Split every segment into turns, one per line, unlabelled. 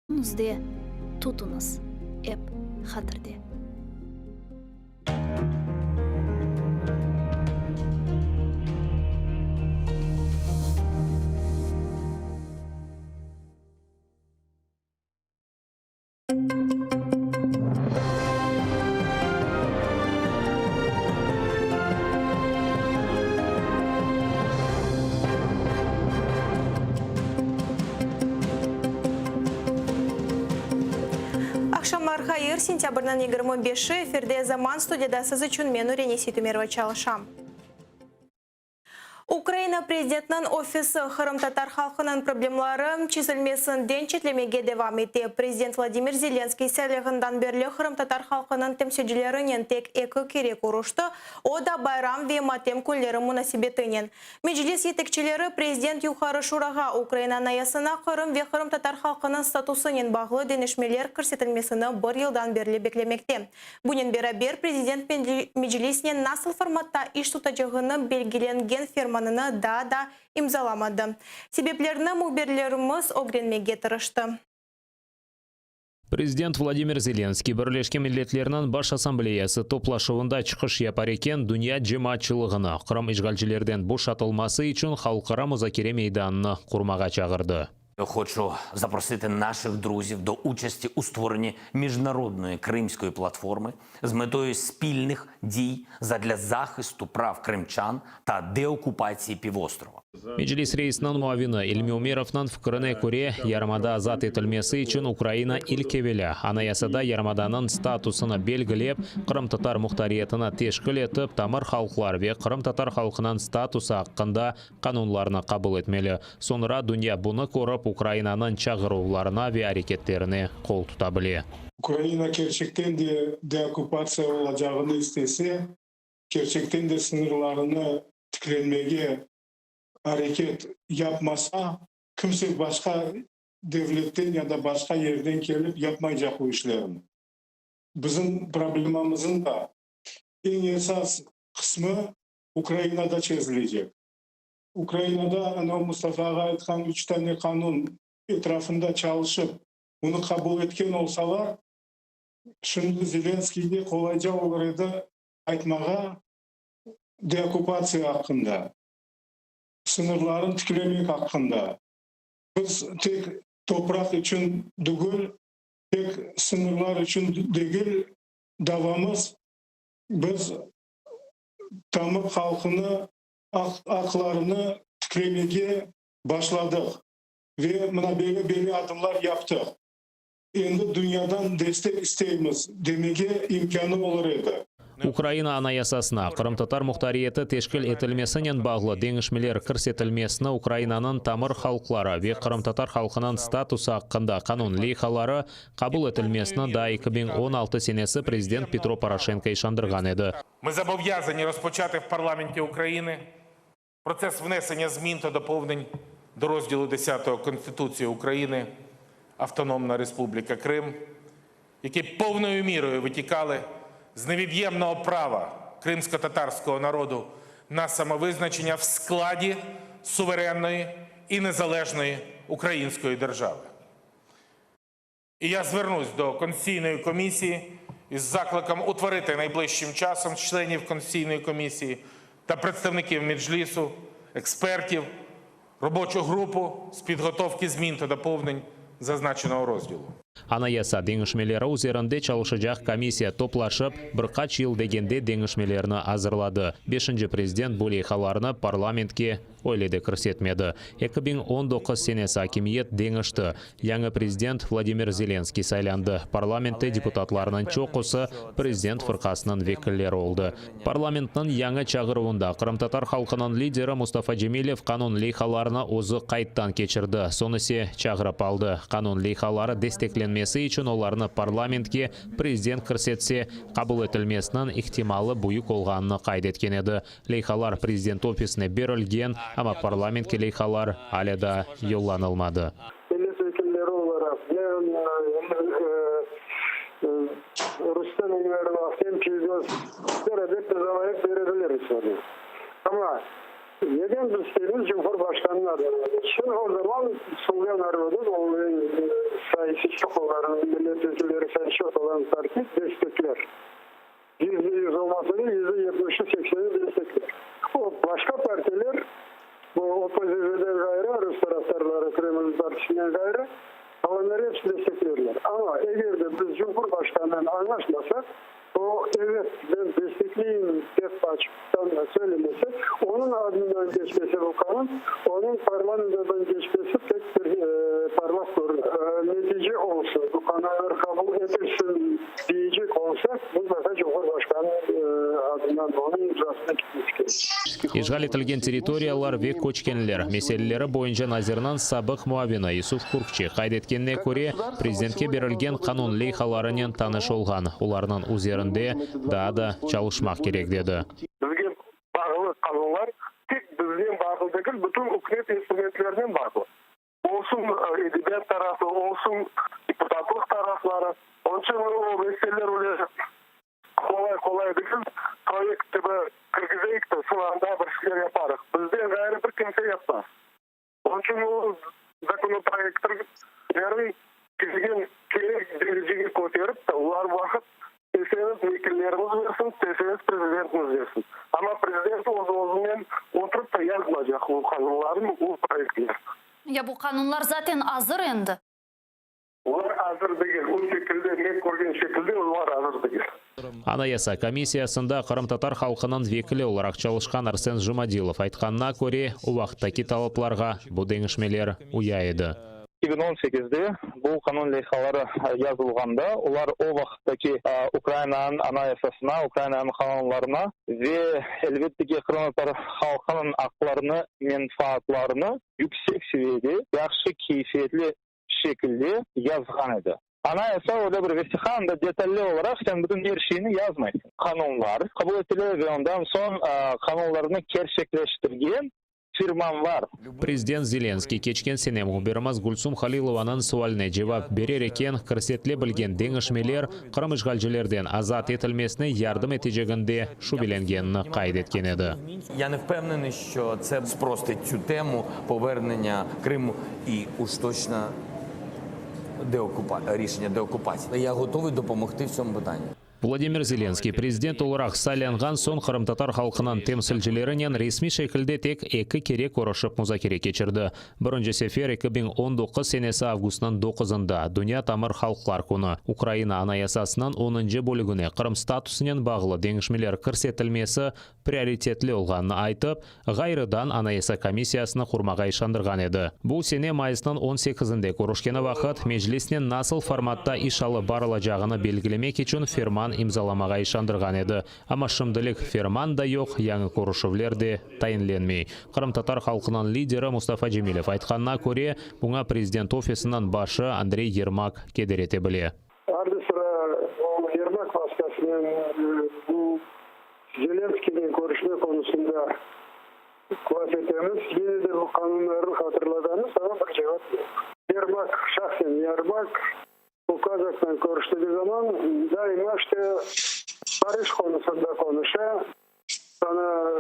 Nüzde tutuñız ep hatirde.
Aqşamlar hayır, sentâbrniñ 25-i, efirde Zaman, studiyada siz içün men Nurene Seytumerova çalışam. Ukraina Prezidentiniñ Ofisi qırımtatar halqınıñ problemleri çezilmesinden çetlemege devam ete. Prezident Vladimir Zelenskıy saylağından berli qırımtatar halqınıñ temsilcilerinen tek eki kere körüşti, o da bayram ve matem künleri munasebetinen. Meclis yetekçileri Prezident Yuqarı Şurağa Ukraina Anayasına Qırım ve qırımtatar halqınıñ statusınen bağlı deñişmeler kirsetilmesini bir yıldan berli beklemekte. Bunen beraber, prezident Meclisnen nasıl formatta iş tutacağını belgilengen fermanını daa da imzalamadı. Sebeplerni mühbirlerimiz ögrenmege tırıştı.
Prezident Vladimir Zelenskiy Birleşken Milletlerniñ Baş Assambleyası toplaşuvında çıqış yapar eken, dünya cemaatçılığını Qırım işğalcilerden boşatılması içün halqara muzakere meydanını qurmağa çağırdı.
Hoçu zaprositi naşih druziv do uçasti u stvorenni Mіjnarodnoyi Krimskoyi platformi z metoyu spilnih diy zadlâ zahistu prav krimçan ta deokupatsiyi pivostrova.
Meclis reisiniñ muavini İlmi Umerovnıñ fikrine köre, yarımada azat etilmesi içün Ukraina ilk evelâ Anayasada yarımadanıñ statusını belgilep, qırımtatar muhtariyetini teşkil etip, tamır halqlar ve qırımtatar halqınıñ statusı aqqında qanunlarnı qabul etmeli. Soñra dünya bunı körip, Ukrainanıñ çağıruvlarına ve areketlerine qol tuta bile.
Ukraina kerçekten de deokkupatsiya olacağını istese, kerçekten de sıñırlarını tiklenmege areket yapmasa, kimse başqa devletten ya da başqa yerden kelip yapmaycaq bu işlerni. Bizim problemamızın da eñ esas qısmı Ukrainada çezilecek. Ukrainada ana Mustafa ağa aytqan üç tane qanun etrafında çalışıp, bunı qabul etken olsalar, şimdi Zelenskiyge qolayca olur edi aytmağa deokkupatsiya aqqında, sıñırlarını tiklemek aqqında. Biz tek topraq içün degil, tek sıñırlar içün degil davamız, biz tamır halqını aqlarını tiklemege başladıq ve mına böyle-böyle adımlar yaptıq. Endi dünyadan destek isteymiz demege imkânı olur edi.
Ukraina Anayasasına qırımtatar muhtariyeti teşkil etilmesinen bağlı deñişmeler kirsetilmesini Ukrainanıñ tamır halqları ve qırımtatar halqınıñ statusı aqqında qanun leyhaları qabul etilmesini daa 2016 senesi prezident Petro Poroşenko işandırğan edi.
Mı zobov'yazani rozpoçati v parlamenti Ukrayini protsess vnesення zmin ta dopovnень do rozdілу desятого Konstitutsії України Автономна Республіка Крим, які повною мірою витікали з невід'ємного права кримськотатарського народу на самовизначення в складі суверенної і незалежної української держави. І я звернусь до Конституційної комісії із закликом утворити найближчим часом членів Конституційної комісії та представників Меджлісу, експертів, робочу групу з підготовки змін та доповнень зазначеного розділу.
Anayasa deñişmeleri üzerinde çalışacaq komissiya toplaşıp, bir qaç yıl degende deñişmelerni azırladı. Beşinci prezident bu leyhalarnı parlamentke öyle de kirsetmedi. 2019 senesi akimiyet deñişti. Yañı prezident Vladimir Zelenskiy saylandı. Parlamentte deputatlarnıñ çoqusı prezident fırqasınıñ vekilleri oldı. Parlamentniñ yañı çağıruvında qırımtatar halqınıñ lideri Mustafa Cemilev qanun leyhalarını özü qayddan keçirdi, soñ ise çağırıp aldı. Qanun leyhaları desteklenmesi içün olarnı parlamentke prezident kirsetse, qabul etilmesiniñ ihtimalı büyük olğanını qayd etken edi. Leyhalar prezident ofisine berilgen, amma parlamentke leyhalar alâ daa yollanılmadı.
Millet vekilleri olaraq men, Rustem Ümerov, Ahtem Çiygoz beraber imzalayıp bere biliriz onı. Amma. Neden biz isteymiz Cumhurbaşqanınıñ adına keçsin? O zaman Sluga narodu, o sayısı çoq olarnıñ, milletvekilleri sayısı çoq olan parti destekler. %100 olmasa da, %70-i, sekseni destekler. O başqa partiler, bu OPZJ-den ğayrı, rus tarafdarları, Kreml partisinden ğayrı, qalanları episi desteklerler. Amma eger de biz Cumhurbaşqanınen añlaşmasaq, O, evet, ben destekleyim, dep açıqtan söylemese, onıñ adından keçmese bu qanun, onıñ parlamentodan keçmesi pek bir parlaq körünmey. Netice olsun, bu qanunlar qabul etilsin deycek olsaq, mıtlaqa Cumhurbaşqanınıñ adından onıñ imzasına ketmesi kerek.
İşğal etilgen territoriyalar ve köçkenler meseleleri boyunca nazirniñ sabıq muavini Yusuf Kurkçi qayd etkenine köre, prezidentke berilgen qanun leyhalarınen tanış olğan, olarnıñ üzerinde daa da çalışmaq kerek, dedi.
Bizge bağlı qanunlar tek biznen bağlı degil, bütün ükümet instrumentlerinen bağlı. Olsun edebiyat tarafı, olsun deputatlıq tarafları. Onıñ içün o meseleler öyle Qolay-qolay degil, proyekt kibi kirgizeyik de, soñ anda bir şeyler yaparıq. Bizden ğayrı bir kimse yapmaz. Onıñ içün o zakonoproyektlerni kelgen kerek derecege köterip de, olar vaqıt isteseñiz vekillerimiz bersin, isteseñiz prezidentimiz bersin. Amma prezident öz-özünen oturıp da yazmaycaq o qanunlarnı, o proyektler.
Ya bu qanunlar zaten azır endi.
Olar azır degil. O şekilde, men körgen şekilde olar azır degil.
Anayasa komissiyasında qırımtatar halqınıñ vekili olaraq çalışqan Arsen Jumadilov aytqanına köre, o vaqıttaki talaplarğa bu deñişmeler uya edi.
2018-de bu qanun leyhaları yazılğanda, olar o vaqıttaki Ukrainanıñ Anayasasına, Ukrainanıñ qanunlarına ve, elbette ki, qırımtatar halqınıñ aqlarını, menfaatlarını yüksek seviyede, yahşı keyfiyetli şekilde yazğan edi. Anayasa öyle bir vesiqa, anda detalli olaraq sen bütün er şeyni yazmaysıñ. Qanunlar qabul etile ve ondan soñ qanunlarnı kerçekleştirgen firmanlar.
Prezident Zelenskıy keçken sene mühbirimiz Gülsum Halilovanıñ sualine cevap berer eken, kirsetile bilgen deñişmeler Qırım işğalcilerden azat etilmesine yardım eteceginde şübelengenini qayd etken edi.
Ya ne vpevnenıy, şço tse sprostıt tsü temu povernenya Krımu i uj toçno rişenya deokupatsiyi. Ya gotovıy dopomogtı v tsyomu pıtanni.
Vladimir Zelenskıy prezident olaraq saylanğan soñ qırımtatar halqınıñ temsilcilerinen resmiy şekilde tek eki kere körüşip muzakere keçirdi. Birinci sefer 2019 senesi avgustnıñ doquzında, Dünya tamır halqlar künü, Ukraina Anayasasınıñ onuncı bölügine Qırım statusınen bağlı deñişmeler kirsetilmesi prioritetli olğanını aytıp, ğayrıdan Anayasa komissiyasını qurmağa işandırğan edi. Bu sene mayısnıñ on sekizinde körüşkeni vaqıt, Meclisnen nasıl formatta iş alıp barılacağını belgilemek içün ferman imzalamağa işandırğan edi. Amma şimdilik ferman da yoq, yañı körüşüvler de tayinlenmey. Qırımtatar halqınıñ lideri Mustafa Cemilev aytqanına köre, buña prezident ofisiniñ başı Andrey Yermak keder ete bile.
Ardı-sıra o Yermak vastasınen bu Zelenskiynen körüşme konusında laf etemiz. Yine de bu qanunlarnı hatırlatamız, amma bir cevap yoq. Yermak, şahsen Yermak bu kazaknen körüştigi zaman daima işte barış konusında konuşa. Sana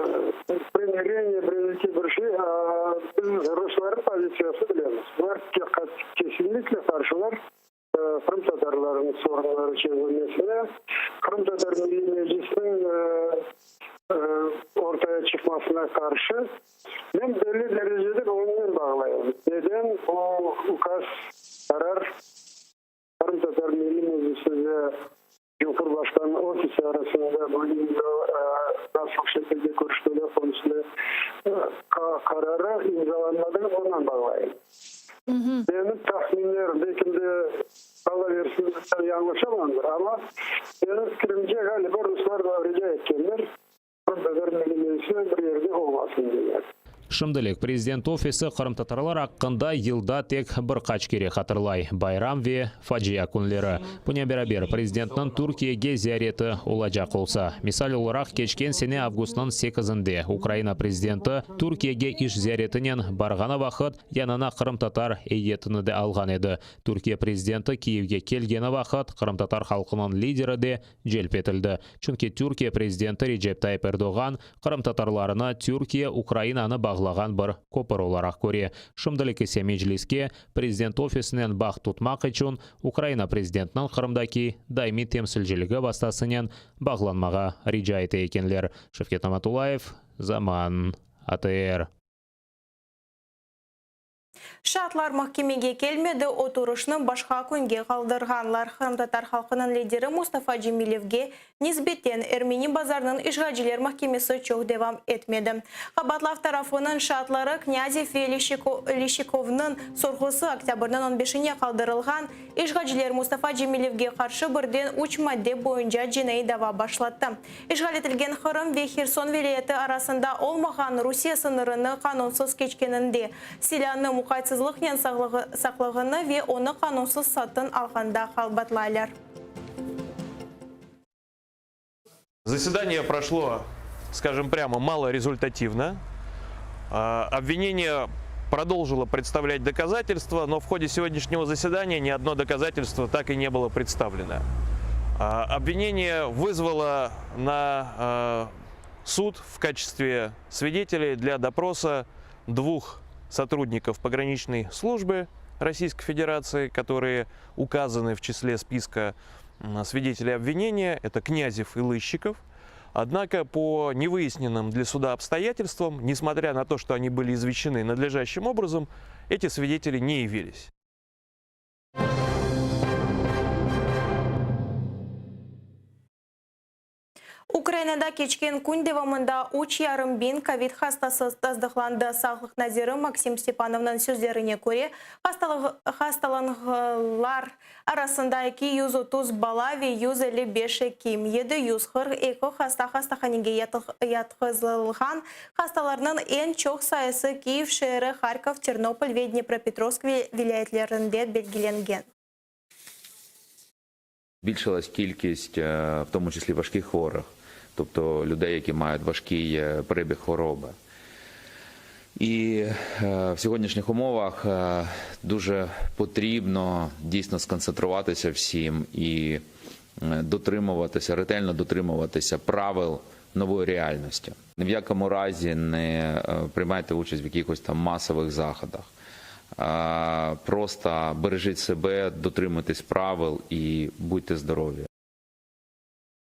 primireniye, bir eki bir şey, a biz ruslarnıñ pozitsiyası bilemiz. Bular kesinlikle qarşılar. Qırımtatarlarnıñ sorunları çezilmesine, Qırımtatar Milliy Meclisiniñ ortaya çıqmasına qarşı men belli derecede onıñnen bağlayım. Neden bu ukaz, qarar Qırımtatar Milliy Meclisi ve Cumhurbaşqanınıñ ofisi arasında bu nasıl şekilde körüşmeler konusında qararı imzalanmadığını ondan bağlayım. Menim tahminlerim, belkim de, Alla versin, yañlışamandır, amma menim fikrimce, ğaliba ruslar da rica etkenler, Qırımtatar Milliy Meclisi bir yerde olmasın degen.
Şimdilik Prezident ofisi qırımtatarlar aqqında yılda tek bir qaç kere hatırlay, bayram ve facia künleri. Bunen beraber, prezidentniñ Türkiyege ziyareti olacaq olsa. Misal olaraq, keçken sene avgustnıñ sekizinde Ukraina prezidenti Türkiyege iş ziyaretinen barğanı vaqıt yanına qırımtatar eyyetini de alğan edi. Türkiye prezidenti Kiyevge kelgeni vaqıt qırımtatar halqınıñ lideri de celp etildi, çünki Türkiye prezidenti Recep Tayyip Erdoğan qırımtatarlarını Türkiye Ukrainanı bağlağan bir köpür olaraq köre. Şimdilik ise Mecliske Prezident ofisinen bağ tutmaq içün Ukraina prezidentiniñ Qırımdaki daimiy temsilciligi vastasınen bağlanmağa rica ete ekenler. Şevket Namatullayev, Zaman, ATR.
Şaatlar mahkemege kelmedi, oturışnı başqa künge qaldırğanlar. Qırımtatar halqınıñ lideri Mustafa Cemilevge nisbeten Ermeni Bazarnıñ işğalciler mahkemesi çoq devam etmedi. Qabaatlav tarafınıñ şaatları Knâzev ve Leşikovnıñ sorğusı oktâbrniñ on beşine qaldırılğan. İşğalciler Mustafa Cemilevge qarşı birden üç madde boyunca cinaiy dava başlattı. İşğal etilgen Qırım ve Herson vilâyeti arasında olmağan Rusiye sıñırını qanunsız keçkeninde, silânı muqaytsızlıqnen saqlağanı ve onı qanunsız satın alğanda qabaatlaylar.
Zasedание proşlo, skajem prâmo, malorezultativno. Obvineniye prodolžilo predstavlâtь dokazatelstva, no v hode segodnâşnâgo zasedaniya ni odno dokazatelstvo tak i ne bylo predstavleno. Obvineniye vyzvalo na sud v kaçestve svideteley dlâ doprosa dvuh sotrudnikov pograniçnoy slujby Rossiyskoy Federatsii, kotorıye ukazany v çisle spiska svideteley obvineniya, eto Knâzev i Lışçikov. Odnako, po nevıyasnennym dlâ suda obstoyatelstvam, nesmotrâ na to, çto oni byli izveşçeny nadlejaşçim obrazom, eti svideteli ne yavilis.
Ukrainada keçken kün devamında üç yarım biñ kovid hastası tasdıqlandı. Sağlıq naziri Maksim Stepanovnıñ sözlerine köre, hastalanğanlar arasında 230 bala ve 155 ekim, 742 hasta hastahanege yatqızılğan. Hastalarnıñ eñ çoq sayısı Kiyev şeeri, Harkov, Ternopol ve Dnepropetrovsk vilâyetlerinde belgilengen.
Збільшилась кількість, в тому числі важких хворих, тобто людей, які мають важкий перебіг хвороби. І в сьогоднішніх умовах дуже потрібно дійсно сконцентруватися всім і дотримуватися, ретельно дотримуватися правил нової реальності. Ні в якому разі не приймайте участь в якихось там масових заходах. Просто бережіть себе, дотримуйтесь правил і будьте здорові.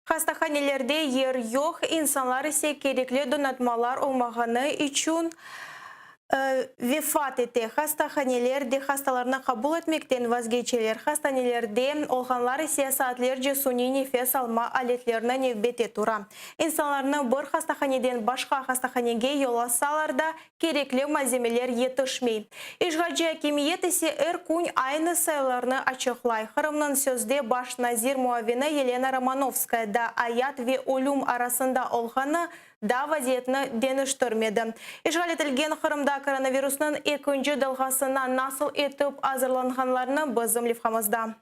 Hastahanelerde yer yoq, insanlar ise kerekli donatmalar olmağanı içün vefat ete. Hastahaneler de hastalarnı qabul etmekten vazgeçeler. Hastanelerde olğanlar ise saatlerce suniy nefes alma aletlerine nevbete tura. İnsanlarnı bir hastahaneden başqa hastahanege yollasalar da, kerekli malzemeler yetişmey. İşğalci akimiyet ise er kün aynı sayılarnı açıqlay. Qırımnıñ sözde baş nazir muavini Yelena Romanovskaya da ayat ve ölüm arasında olğanı da vaziyetni deñiştirmedi. İşğal etilgen Qırımda koronavirusnıñ ekinci dalğasına nasıl etip azırlanğanlarını bizim levhamızda.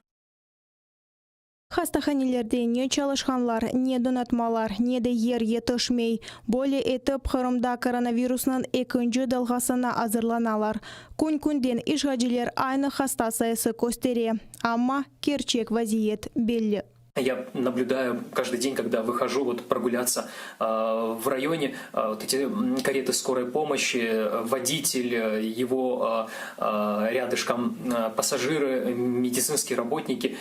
Hastahanelerde ne çalışqanlar, ne donatmalar, ne de yer yetişmey. Böyle etip, Qırımda koronavirusnıñ ekinci dalğasına azırlanalar. Kün-künden işğalciler aynı hasta sayısı köstere, amma kerçek vaziyet belli.
Я наблюдаю каждый день, когда выхожу вот прогуляться в районе, вот эти кареты скорой помощи, водитель, его рядышком пассажиры, медицинские работники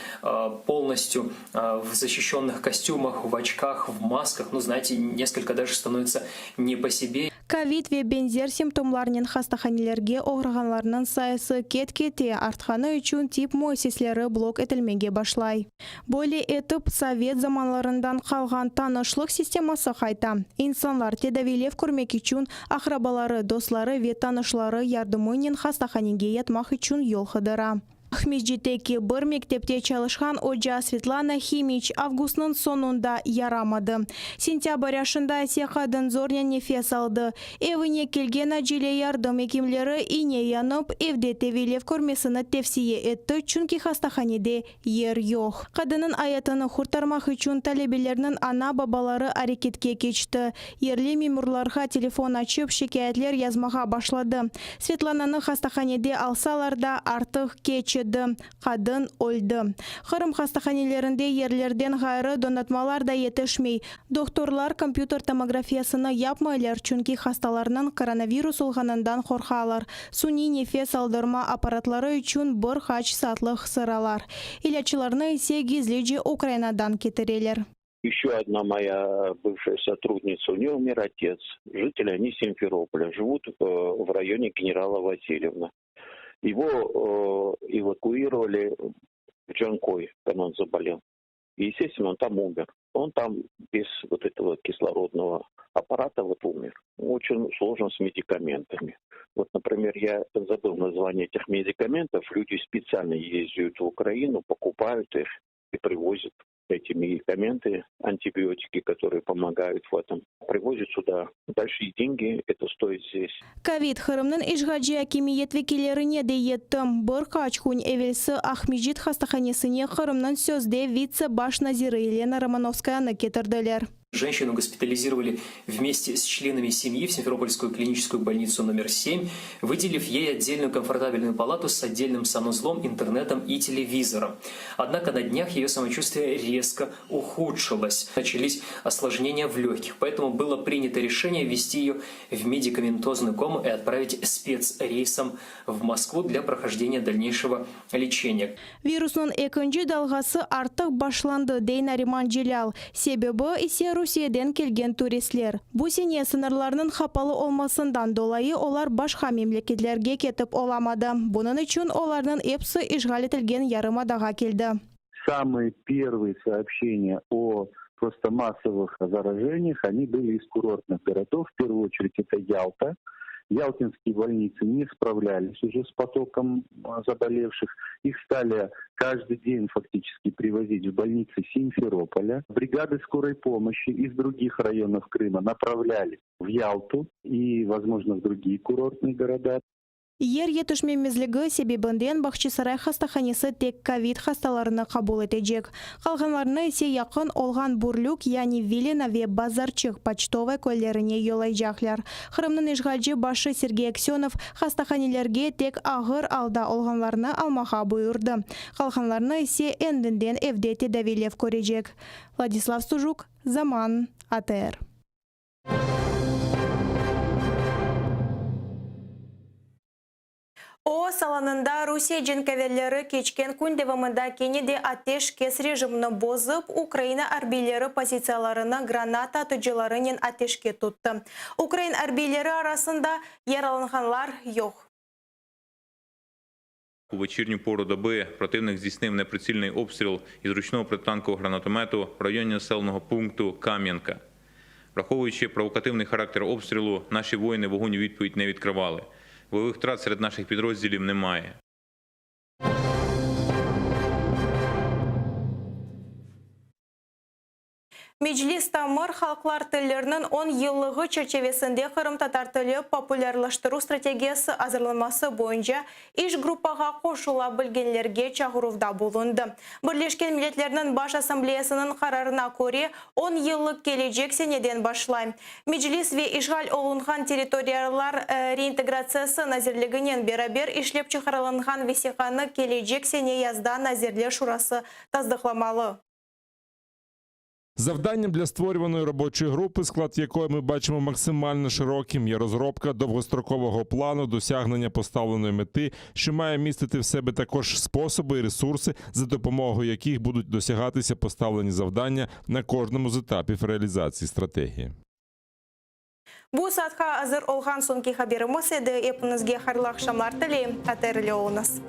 полностью в защищенных костюмах, в очках, в масках. Ну, знаете, несколько даже становится не по себе.
Kovid ve beñzer simptomlarnen hastahanelerge oğrağanlarnıñ sayısı ket-kete artqanı içün tip müessiseleri blok etilmege başlay. Böyle etip, sovet zamanlarından qalğan tanışlıq sisteması qayta. İnsanlar tedaviylev körmek içün aqrabaları, dostları ve tanışları yardımınen hastahanege yatmaq içün yol qıdıra. Aqmescitteki bir mektepte çalışqan oca Svetlana Himiç avgustnıñ soñunda yaramadı. Sentâbr aşında ise qadın zornen nefes aldı. Evine kelgen acele yardım ekimleri ine yanıp, evde teviylev körmesini tevsiye etti, çünki hastahanede yer yoq. Qadınıñ ayatını qurtarmaq içün talebelerniñ ana-babaları areketke keçti, yerli memurlarğa telefon açıp, şikâyetler yazmağa başladı. Svetlananı hastahanede alsalar da, artıq keç edi, qadın öldi. Qırım hastahanelerinde yerlerden ğayrı donatmalar da yetişmey. Doktorlar kompyuter tomografiyasını yapmaylar, çünki hastalarnıñ koronavirus olğanından qorqalar. Suniy nefes aldırma apparatları içün bir qaç saatlıq sıralar. İlâclarnı ise gizlice Ukrainadan ketireler.
Еще одна моя бывшая сотрудница, у нее умер отец, жители они Симферополя, живут в районе генерала Васильевна. Его эвакуировали в Джанкой, когда он заболел. И, естественно, он там умер. Он там без вот этого кислородного аппарата вот умер. Очень сложно с медикаментами. Вот, например, я забыл название этих медикаментов. Люди специально ездят в Украину, покупают их и привозят эти медикаменты, антибиотики, которые помогают в этом, привозят сюда. Большие деньги это стоит здесь.
Kovid Qırımnıñ işğalci akimiyet vekillerine de yetti. Bir qaç kün evelsi Aqmescit hastahanesine Qırımnıñ sözde vitse baş naziri Yelena Romanovskayanı ketirdiler.
Женщину госпитализировали вместе с членами семьи в Симферопольскую клиническую больницу номер 7, выделив ей отдельную комфортабельную палату с отдельным санузлом, интернетом и телевизором. Однако на днях ее самочувствие резко ухудшилось. Начались осложнения в легких, поэтому было принято решение ввести ее в медикаментозную кому и отправить спецрейсом в Москву для прохождения дальнейшего лечения.
Virusnıñ ekinci dalğası artıq başlandı, dey Nariman Celâl. Sebebi ise Rusiyeden kelgen turistler. Bu sene sıñırlarnıñ qapalı olmasından dolayı olar başqa memleketlerge ketip olamadı. Bunıñ içün olarnıñ episi işğal etilgen yarımadağa keldi.
Самые первые сообщения о просто массовых заражениях, они были из курортных городов. В первую очередь это Ялта. Ялтинские больницы не справлялись уже с потоком заболевших. Их стали каждый день фактически привозить в больницы Симферополя. Бригады скорой помощи из других районов Крыма направлялись в Ялту и, возможно, в другие курортные города.
Yer yetişmemezligi sebebinden Bağçasaray hastahanesi tek kovid hastalarını qabul etecek. Qalğanlarını ise yaqın olğan Bürlük, yani Vilino ve Bazarçıq Poçtovaya köylerine yollaycaqlar. Qırımnıñ işğalci başı Sergey Aksönov hastahanelerge tek ağır alda olğanlarnı almağa buyurdı. Qalğanlarını ise endinden evde tedaviylev körecek. Vladislav Sujuk, Zaman, ATR. Oğuz alanında Rusiye cenkâverleri keçken kün devamında kene de ateşkes rejimini bozıp, Ukraina arbiyleri pozitsiyalarını granata atıcılarınen ateşke tuttı. Ukrain arbiyleri arasında yaralanğanlar yoq.
У вечірню пору доби противник здійснив неприцільний обстріл із ручного протитанкового гранатомету в районі населеного пункту Кам'янка. Враховуючи провокативний характер обстрілу, наші воїни вогонь у відповідь не відкривали. Бойових втрат серед наших підрозділів немає.
Meclis tamır halqlar tilleriniñ on yıllığı çerçevesinde qırımtatar tili populârlaştıruv strategiyası azırlanması boyunca iş gruppağa qoşula bilgenlerge çağıruvda bulundı. Birleşken Milletlerniñ Baş Assambleyasınıñ qararına köre, on yıllıq kelecek seneden başlay. Meclis ve işğal olunğan territoriyalar reintegratsiyası nazirliginen beraber işlep çıqarılınğan vesiqanı kelecek sene yazda Nazirler Şurası tasdıqlamalı.
Завданням для створюваної робочої групи, склад якої ми бачимо максимально широким, є розробка довгострокового плану досягнення поставленої мети, що має містити в себе також способи і ресурси, за допомогою яких будуть досягатися поставлені завдання на кожному з етапів реалізації стратегії.
Bu saatqa azır olğan soñki haberimiz edi. Epiñizge hayırlı aqşamlar tileyim. ATR ile oluñız.